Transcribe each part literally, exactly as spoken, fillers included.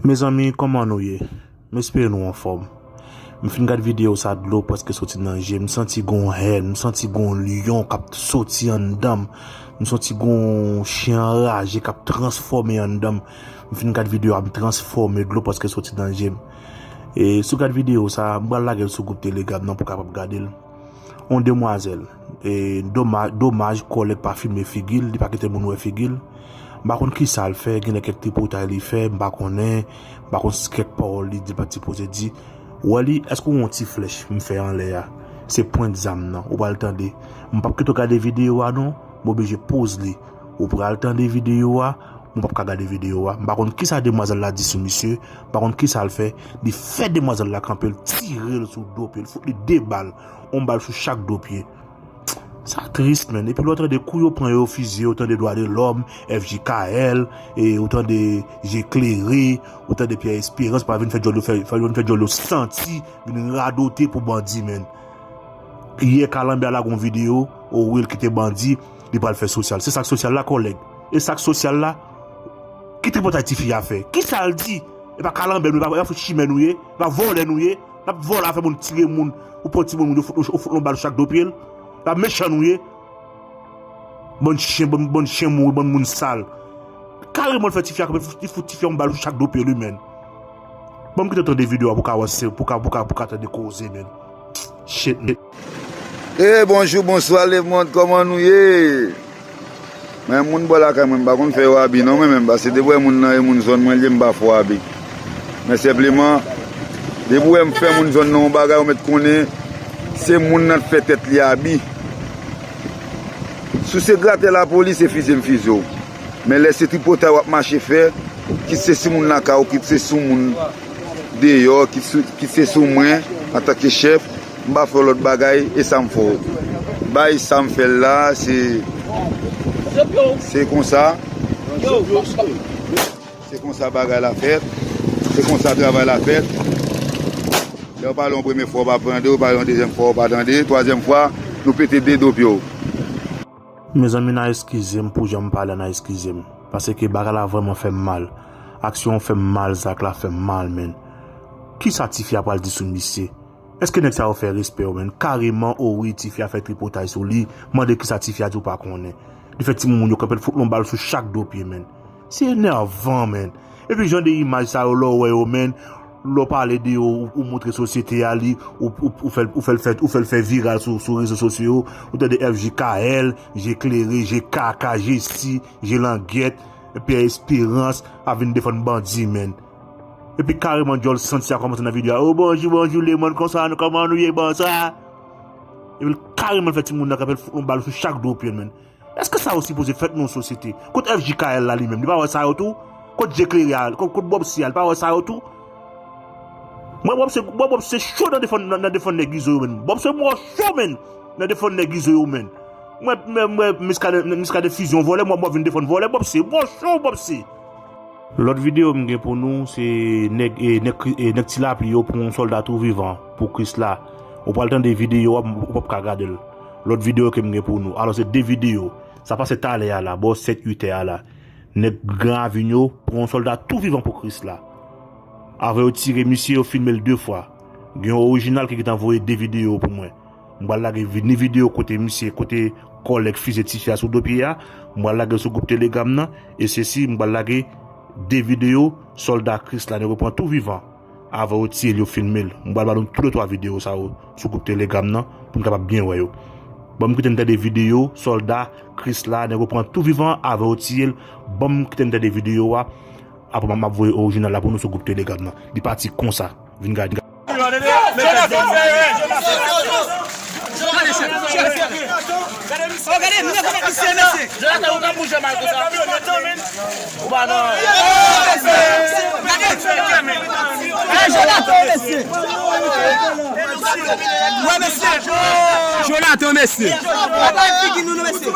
Mezanmi, kòman nou ye? M espere nou anfòm. M fin gad videyo sa, dlo prèske soti nan je m. M santi gon hèn, m santi gon lyon k ap soti anndan m. M santi gon chen anraje k ap transfòme anndan m. M fin gad videyo a, m transfòme, dlo prèske soti nan je m. E si w gad videyo sa, m pral lage l sou gwoup Telegram nan pou w kapab gade l. Yon demwazèl, e, doma-, domaj kòlèg pa filme figi l, li pa kite moun wè figi l. M pa konn kisa l fè, genlè kèk tripotay li fè, m pa konnen, m pa konn si kèk pawòl li di, l pa t sipoze di. Ou wè li, èske w wè yon ti flèch m fè anlè a? Se pwent zam nan, ou pral tande. M p ap kite w gade videyo a non, m oblije poz li. Ou pral tande videyo a, m p ap ka gade videyo a. M pa konn kisa demwazèl la di sou misye, m pa konn kisa l fè. Li fè demwazèl la kanpe, l tire l sou do pye, l fout li de bal, yon bal sou chak do pye. Sa tris, menn. Epi lè w tande kou yo pran yo, fizye, ou tande Dwa de Lòm, F J K L, e ou tande Je Klere, ou tande Pyè Esperans, pa vin fè djòl yo, fè, fè, vin fè djòl yo santi, vin radote pou bandi, menn. Yè kalanbè a lage yon videyo, o wi l kite bandi, li pral fè sosyal. Se sa k sosyal la, kòlèg? E sa k sosyal la? Ki tripotay tifi a fè? Kisa l di? E pa kalanbè nou ye, e pa, e pa fout chimè nou ye, e pa vòlè nou ye. N ap vòlè afè moun, tire moun, ou pran timoun moun, ou fout, ou fout yon bal chak do pye l. E pa mechan nou ye. Bann chen, bann, bann chen mouri, bann moun sal. Kareman l fè tifi a kanpe, li fout tifi a yon bal chak do pye li, menn. Ban m kite tande videyo a pou ka wè se, pou ka, pou ka, pou ka tande koze, menn. Shit, menn. E bonjou, bonswa lemonn, kòman nou ye? Men moun bò lakay mwen, m pa konn fè yo abi non, mwen menm, paske depi w wè moun nan e moun zòn mwen li ye, m pa fè w abi. Men senpleman, depi w wè m fè moun zòn nan yon bagay, ou mèt konnen se moun nan k fè tèt li abi. Si w se gratè lapolis, se fizye m fizye w. Men lè se tripotay w ap mache fè, kit se sou moun lakay ou, kit se sou moun deyò, kit sou, kit se sou mwen, antanke chèf, m pa fè w lòt bagay, e sa m fè w. Bay sa m fè l la, se, se konsa. Se konsa bagay la fèt. Se konsa travay la fèt. Lè w pale yon premye fwa, w pa tande, w pale yon dezyèm fwa, w pa tande, twazyèm fwa, nou pete de do pye w. Mezanmi, n a eskize m pou jan m pale a, n a eskize m. Paske bagay la vrèman fè m mal. Aksyon an fè m mal, zak la fè m mal, menn. Kisa tifi a pral di sou misye? Èske nèg sa yo fè respè yo, menn? Kareman, o wi, tifi a fè tripotay sou li. Mande kisa tifi a di, ou pa konnen. Li fè timoun moun yo kanpe, l fout yon bal sou chak do pye, menn. Se enèvan, menn. Epi jan de imaj sa yo, lè w wè yo, menn, lè w pale de yo, ou, ou montre sosyete a li, ou, ou, ou fè l, ou fè l fè, ou fè l fè viral sou, sou rezo sosyo yo, ou tande F J K L, Je Klere, Je Kaka, Je Si, Je Langyèt, Pyè Esperans ap vin defann bandi, menn. Epi kareman djòl santi a kòmanse nan videyo a, o bonjou, bonjou, lemonn, konsa, kòman nou ye, bonsa? Epi l kareman fè timoun nan kanpe, l fout yon bal sou chak do pye l, menn. Èske sa yo sipoze fèt nan yon sosyete? Kot F J K L la li menm? Li pa wè sa yo tou? Kot Je Klere a? Kot, kot Bob C a? Li pa wè sa yo tou? Mwen, Bob C, mwen, Bob C cho nan defann, nan, nan defann nèg Izo yo, menn. Bob C mò cho, menn, nan defann nèg Izo yo, menn. Mwen, mwen, mwen, Miskaden, Miskaden fizye yon vòlè, mwen, mwen vin defann vòlè, Bob C mò cho, Bob C. Lòt videyo m gen pou nou, se nèg, e, nèg, e, nèg Ti Lapli yo pran yon sòlda tou vivan pou Kris la. Ou pral tande videyo a, ou p ap ka gade l. Lòt videyo ke m gen pou nou. Alò, se de videyo. Sa pase talè a la, bò sèt, uit è a la. Nèg Gran Ravin yo pran yon sòlda tou vivan pou Kris la. Avan yo tire misye, yo filme l de fwa. Gen yon orijinal ki gentan voye de videyo pou mwen. M pral lage vi-, ni videyo kote misye, kote kòlèg fizye tifi a sou do pye a. M pral lage l sou gwoup Telegram nan. E sesi, m pral lage de videyo sòlda Kris la, nèg yo pran tou vivan. Avan yo tiye l, yo filme l. M pral ba nou tou le twa videyo sa yo sou gwoup Telegram nan pou n kapab byen wè yo. Ban m kite n tande videyo sòlda Kris la, nèg yo pran tou vivan avan yo tiye l. Ban m kite n tande videyo a. Apre m ap voye orijinal la pou nou sou gwoup Telegram nan. Li pati konsa. Vin gade. Gade, gade, nou rekonèt misye, mesye. Jonathan, ou ka bouje mal konsa. Ou pa nan. Gade, gade, mesye. Wè, mesye. Jonathan, mesye. Apa figi nou, nou, mesye.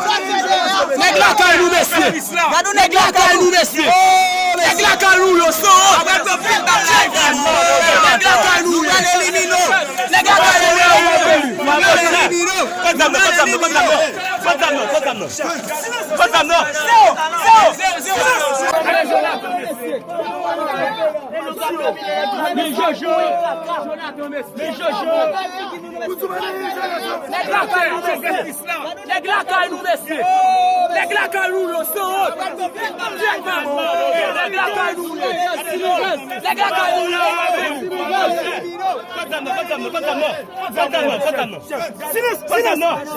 Nèg lakay nou, mesye. Gade nèg lakay nou, mesye. Nèg lakay nou, yo, san. Nèg lakay nou, yo. Nèg lakay nou, yo. Nou pral elimine w. Pran zam nan, pran zam nan, pran zam nan. Pran zam nan, pran zam nan. Pran zam nan. Men Jojo! Men Jojo! Men Jojo! Nèg lakay nou, mesye! Nèg lakay nou, mesye! Nèg lakay nou, yo, sanwont! Nèg lakay nou, yo! Nèg lakay nou, yo! Silans! Silans! Silans!